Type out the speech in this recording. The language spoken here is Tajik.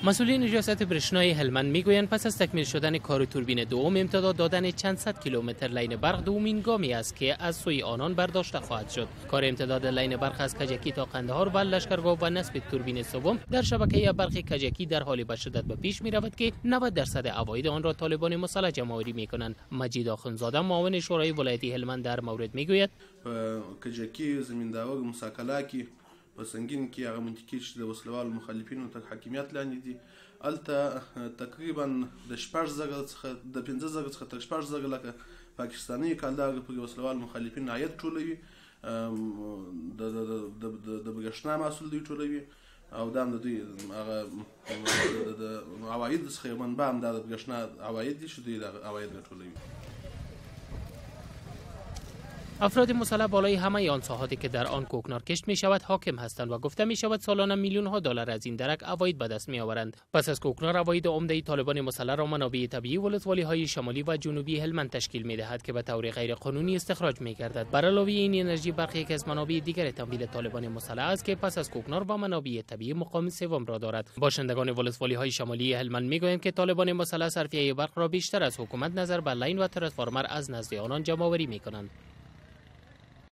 مسئولین ریاست برشنای هلمند میگویند پس از تکمیل شدن کار توربین دوم، امتداد دادن چند صد کیلومتر لین برق دومین گامی است که از سوی آنان برداشته خواهد شد. کار امتداد لین برق از کجکی تا قندهار و لشکرگاه و نصب توربین سوم در شبکه برق کجکی در حالی به شدت به پیش می رود که 90% عواید آن را طالبان مسلح جمع‌آوری می کنند. مجید آخوندزاده، معاون شورای ولایتی هلمند، در مورد میگوید: په کجکی، زمینداور، موسی کلا کې، په سنګین کې، هغه منطقې چې د وسلوالو مخالفینو تر حاکمیت لاندې دي، هلته تقریبا د 6000 څخه، د 5000 څخه تر 6000 لکه پاکستاني کالدار پورې وسلوال مخالفین عاید ټولوي. د برېښنا محصول دوی ټولوي او دا هم د دوی هغه د عواید څخه یو منبع هم دا د برېښنا عواید دي چې دوی دا عواید راټولوي. افراد مسلح بالای همه آن ساحاتی که در آن کوکنار کشت می شود حاکم هستند و گفته می شود سالانه میلیون ها دلار از این درک عواید به دست می آورند. پس از کوکنار، عواید عمده طالبان مسلح را منابع طبیعی ولسوالی های شمالی و جنوبی هلمند تشکیل می دهد که به طور غیر قانونی استخراج می گردد. بر علاوه این، انرژی برق یکی از منابع دیگر تمویل طالبان مسلح است که پس از کوکنار و منابع طبیعی مقام سوم را دارد. باشندگان ولسوالی های شمالی هلمند می گویند که طالبان مسلح صرفیه برق را بیشتر از حکومت نظر به لین و ترانسفارمر از نزد آنان جمع آوری می کنند.